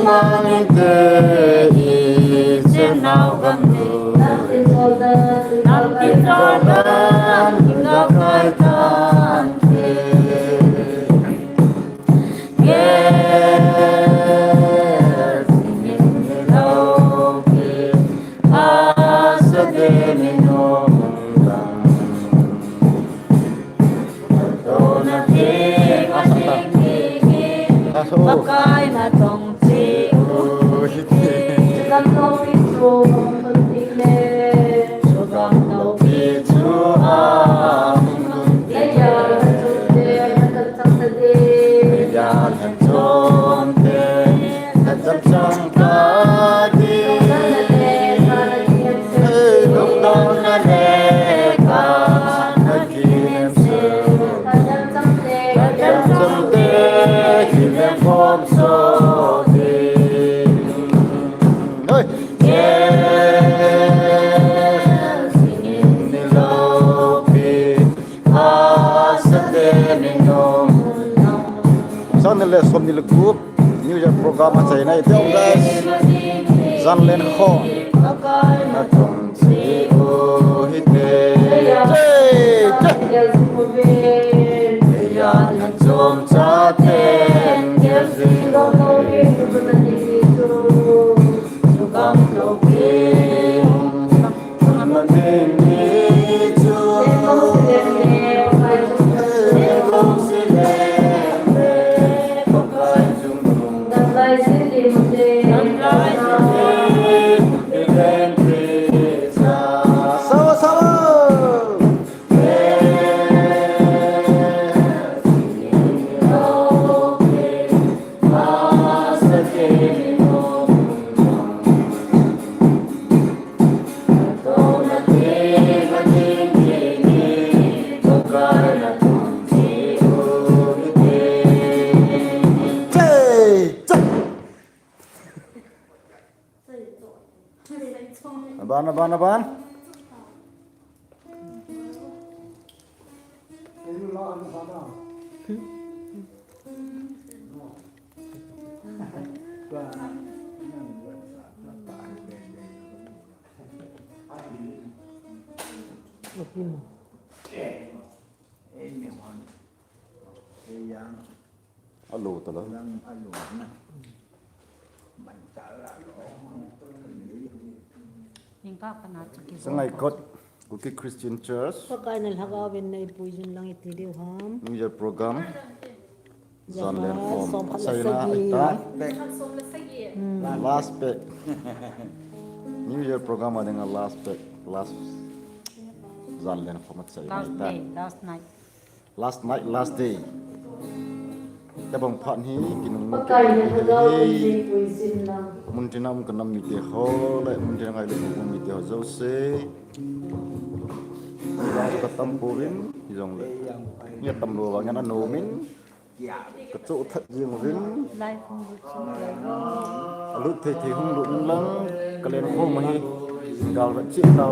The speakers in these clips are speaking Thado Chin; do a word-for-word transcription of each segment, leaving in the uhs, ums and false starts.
Mangte i chenau gam lu. Lampi Jordan, Jordan, Jordan, Sang ni le som ni le gup, New Year program achaina ite, guys. Zanlen kho. Aban, aban, aban. Alo tala. Sangaikot Kuki Christian Church. Pakai na lhagao vin na ipuijin lang iti diu ham. New Year program. Zanlen form. Som khat le sagi. Last pack. New Year program a dinga last pack. Last Zanlen form achaina. Last day, last night. Last night, last day. Tabang phat hi kinung mu. Pakai na lhagao vin na ipuijin lang. Muntina um kanam mite ho le muntina ngai le um mite ho jouse. Katam pouvin, hijongle. Nia tamlou vang ana nomin. Kachoh that jing uvin. Alut thei thei hung lut in lang, kalen khom ahi. Gal vet chih tau.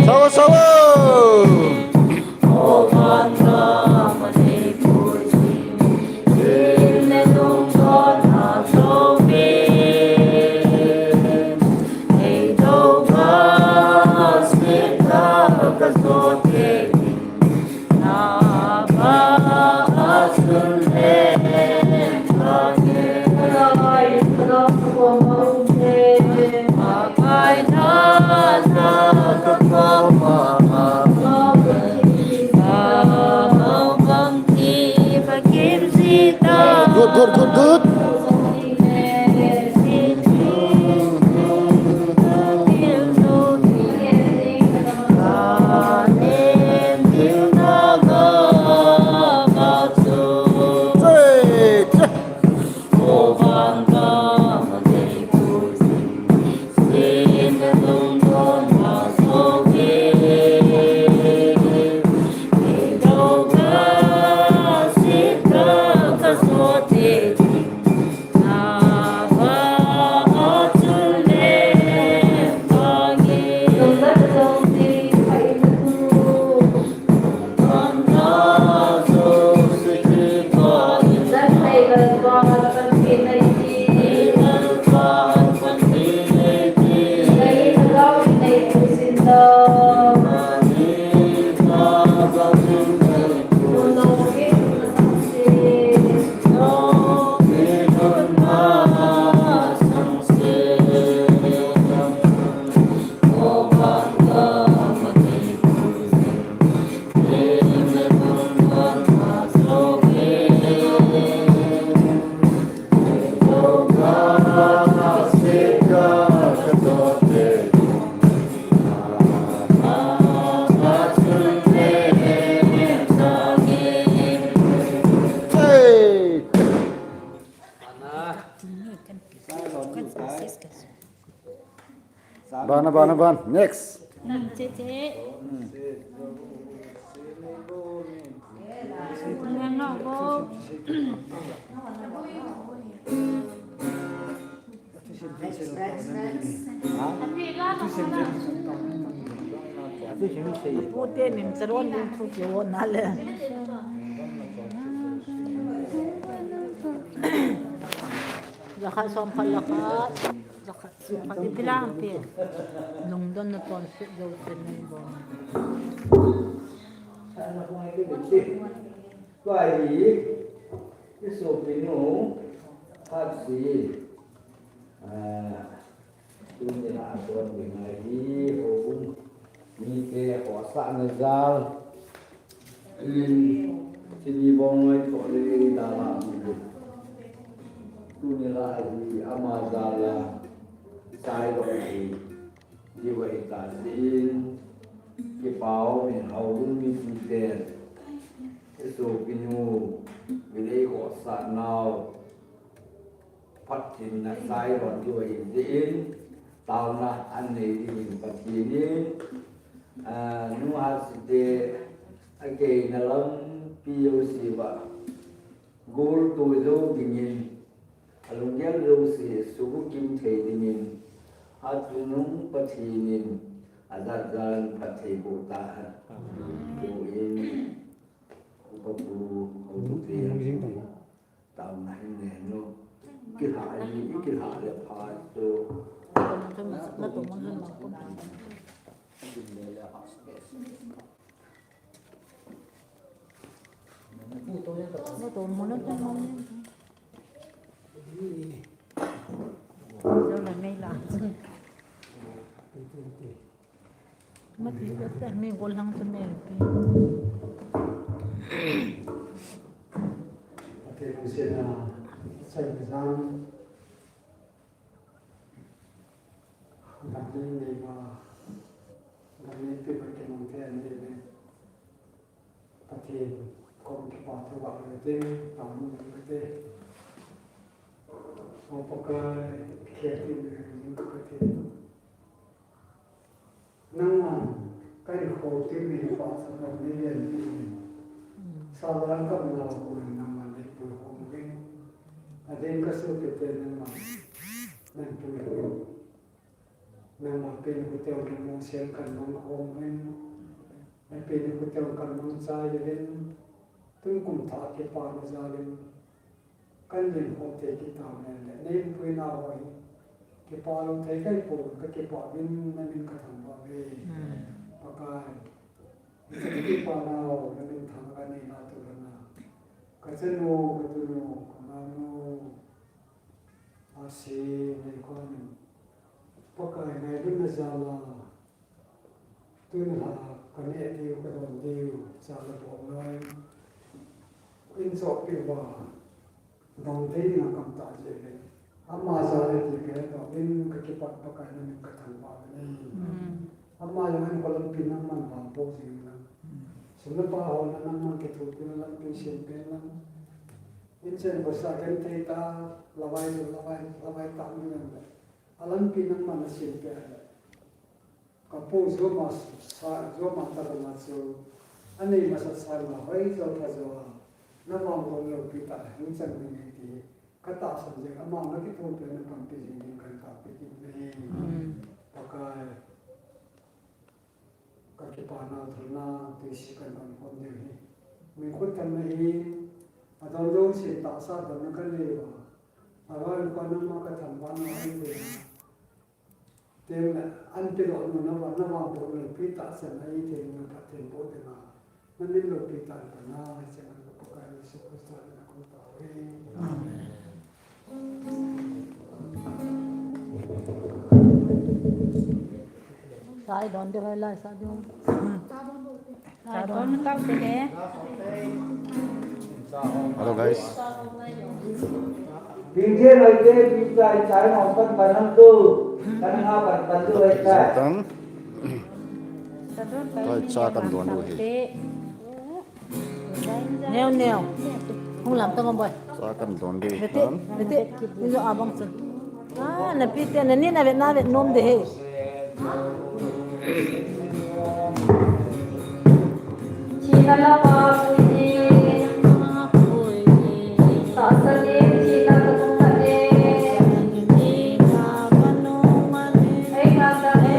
Sawa, sawa! Good, good, good, good. Bana, bana, bana. Next. Next, next, next. Pute min charon ding thu kiho na le. Lakha som khat lakha. Lakha som khat ipi lang pi. Lungdon na ton sit jo te nei bo. Tua hi, i sopinu, Hatsi, ah, tuni la a kon ding ahi, houbung mite khohsahna jal, in, chini bong noi to le dala. Tuni la hi ama jal a, sai dong hi, diu ahi ta sin, kipah in houbung mite. Sopinu, Vilei khohsahnau, phatthemna sai lhon diu ahi jeh in, taona anei dingin Pathen in, ah, Nu Hatsite akeina lampi jouse uva, golto jou dingin, alunggel jouse subukim thei dingin, athunom Pathen in ajat jal in phatthei boh tahen. Tuin, Upa Pu, houbung te, taona hin nei u. Kilha ni, kilha le pha chu. Mo to mo na ta mo ni. Yo la nei la. Mati ko ta mi gol hang ta me. Ate kusena sai zan. Dam nei nei ma. Dam nei pe pa ke mong te nei nei. Pathen kom kipa thu va le te, ta mu le te. O Pakai, khe ti le ni ka te. Nangman, kai kho ti mi pa sa ka ni le ni. Sa la ka na ko nangman le pu ko nge. A den ka su ke te nangman. Nan pu ko. Nangma pen khu teu nang mong sian kan mang khom in, na pen khu teu kan mang chai in, tun kum thah kipa na jal in, kan len khom te kita men le, nei pui na ho hi, kipa lo thei kai po, ka kipa min, na min ka thang ba ve. Pakai, kipa na ho, na min thang ka nei na tu na. Ka chanu, ka tunu, ka nanu, Asi nei kon in. Pakai ngailutna jal a. Tun ha ka neh diu ka don diu jal a bol ngai. In chohpeh uva. Dong thei ding a kam tah jeh le. Ama jal a ti ka he to in ka kipat Pakai na min ka thangvah uve. Ama jong in ka lampi nangman vangboh jing in lang. Sum le pai ho nangman kithopi in lampi sem pen lang. Inchen ko sa ken thei ta, lavai, lavai, lavai ta mi nang le. A lampi nangman na sem peh le. Ka pu joma sa, joma ta ma chu. Anei masa sa ma hoi jo pha jo a. Na vangboh loupi ta, hung chan mi nei ti. Ka tahsan jing, ama na kithopi na panpi jing ding kan tahpi kit uve. Pakai. Ka kipana thulna, tuisi kan don khom diu hi. Min khut kan na hi, adon dong sin tahsa don na kan nei uva. Aroipa nangma ka thangvah na ahi ve. Teng le, an ti lo nu na va, na vangboh loupi tahsan ahi teng na Pathen boh ding a. Na min loupi tahsan na, hiche nang ka Pakai Jesu Christa min a kon tao e. Amen. Sa i don ding hoi lai sa ding. Sa don tao te de. Hello guys. Bingche lai te, bingchai chai hong pan pan ham tu. Kan ha pan pan tu hai chai. Sa don. Sa don. Kai cha kan don u hi. Neo, neo. Hung lam tang om boi. Sa kan don ding. Bete, bete. Ni jo abang chen. Ah, na pi te, na ni na vet, na vet nom de he. China la pa pu ni. Sa sa ni, china la pa ni. Ei, na sa ni.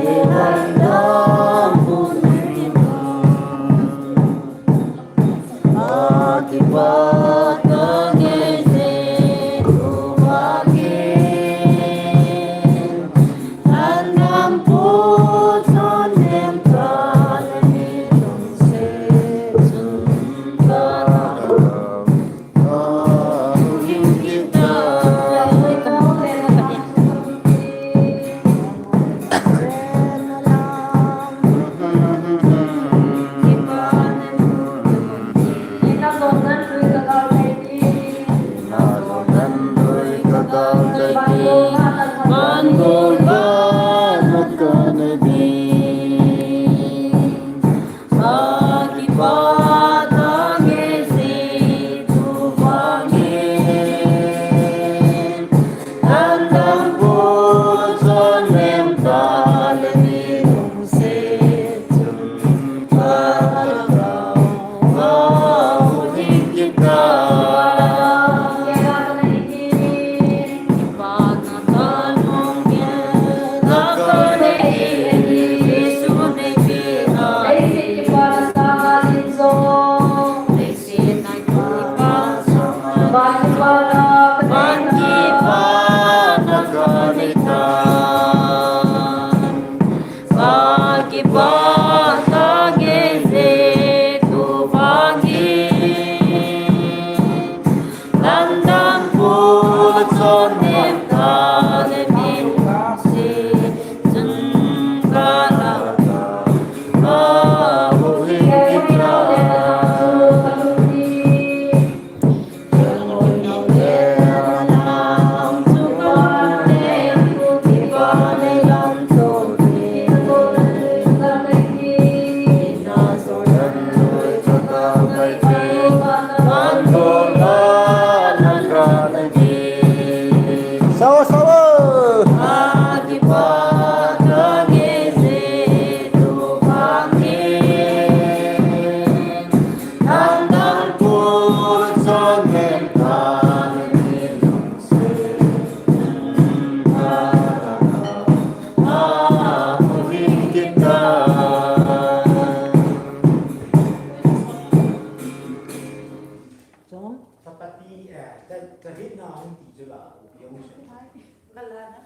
Ka la na.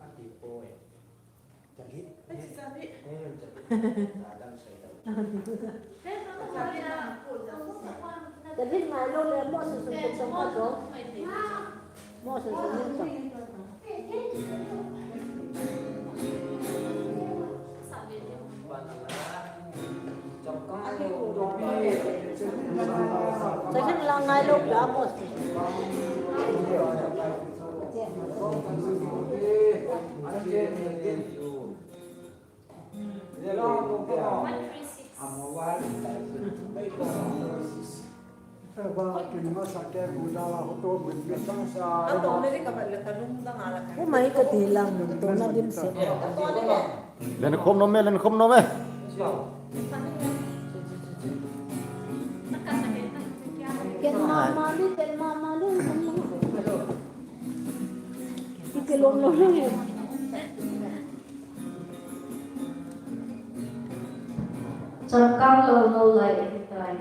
Ati poi. Chagit. Ai, si Chagit. Eh, Chagit. Adam sai dau. Chagit ngai lou le, Moses sun ko chang ka jo. Moses sun ko chang. Chagit la ngai lou pia Moses. Umai ka ti lang, to na din se. Len khom nom e, len khom nom e. Ken mama ni, ken mama ni, ken mama. Ike lom lom ni. Changkang lou lou lai tai.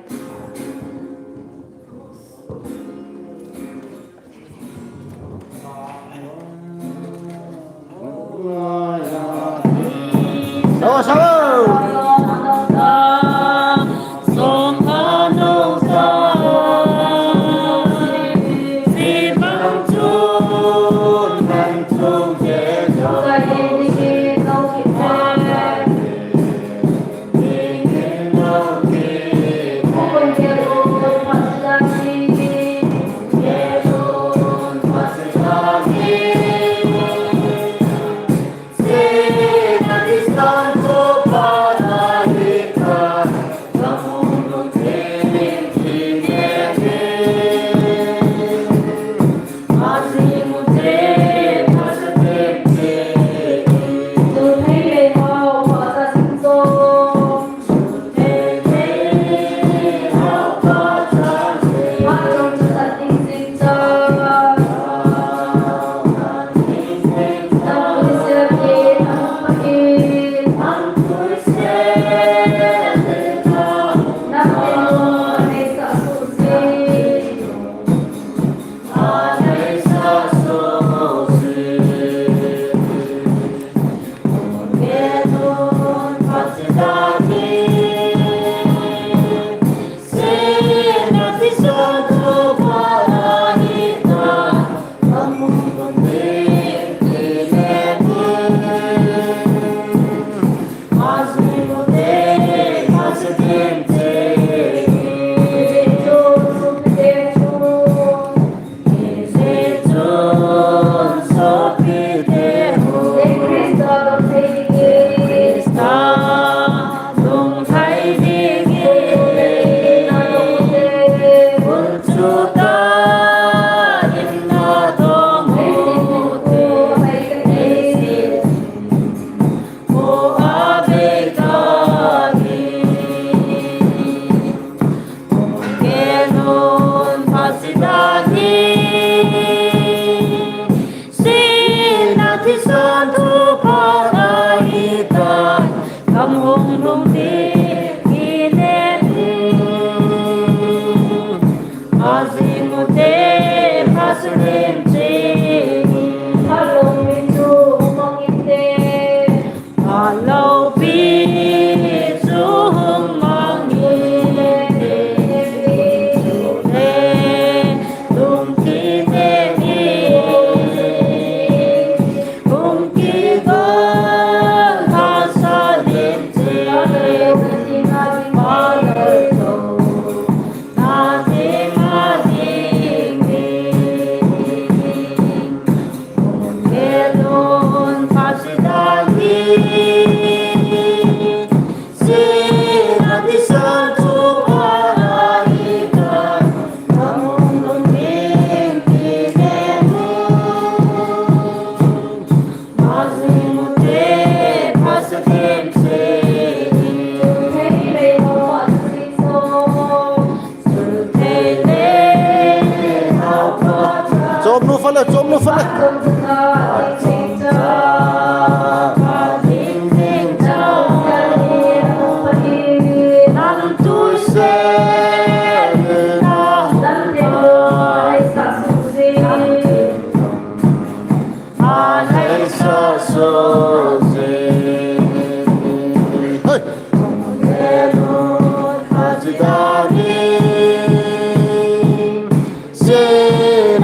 Chom nu fale, chom nu fale.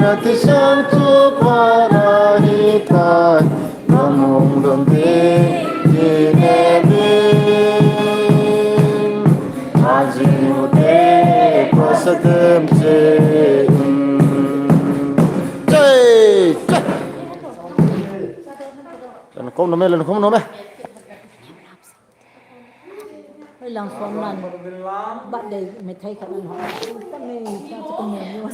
Thisan chu para hitai, lamung lum ding, kinem ding. Ajing u te, khosa tem che, um. Jai, jai. Len khom nom e, len khom nom e. Hoi lang som nan. Birthday mithai khat an ho. Ka me, ka chu ka me ni wa.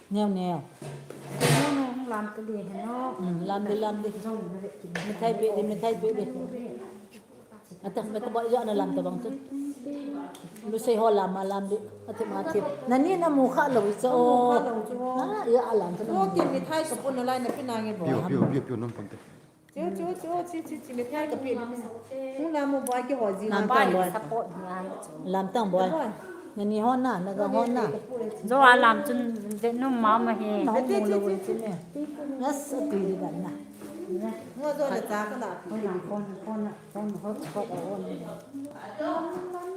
Neo, neo. Neo, neo, lam te di, he no. Hmm, lam di, lam di. Mithai pe di, mithai pe di. Ata, me ka ba ya na lam ta bang tu. Lusei ho lam, ma lam di. Ati ma ati. Nani na mu kha lo cha o. Mu kha lo cha o. Na, ya lam ta. Wo ki mithai ka pon na lai na pi na nge bo. Piu, piu, piu, piu, nom pon te. Chu, chu, chu, chi, chi, chi, mithai ka pi na. Mu na mu ba ki ho ji na. Lam tang boy. Support na. Lam tang boy. Boy. Nani ho na, na ga ho na. Zo a lam chun de nu ma ma he. Na ho mu lo chi ne. Nas ati di dan na. Ngo zo le cha ka la. Phone, phone, phone, phone, hot, hot, hot.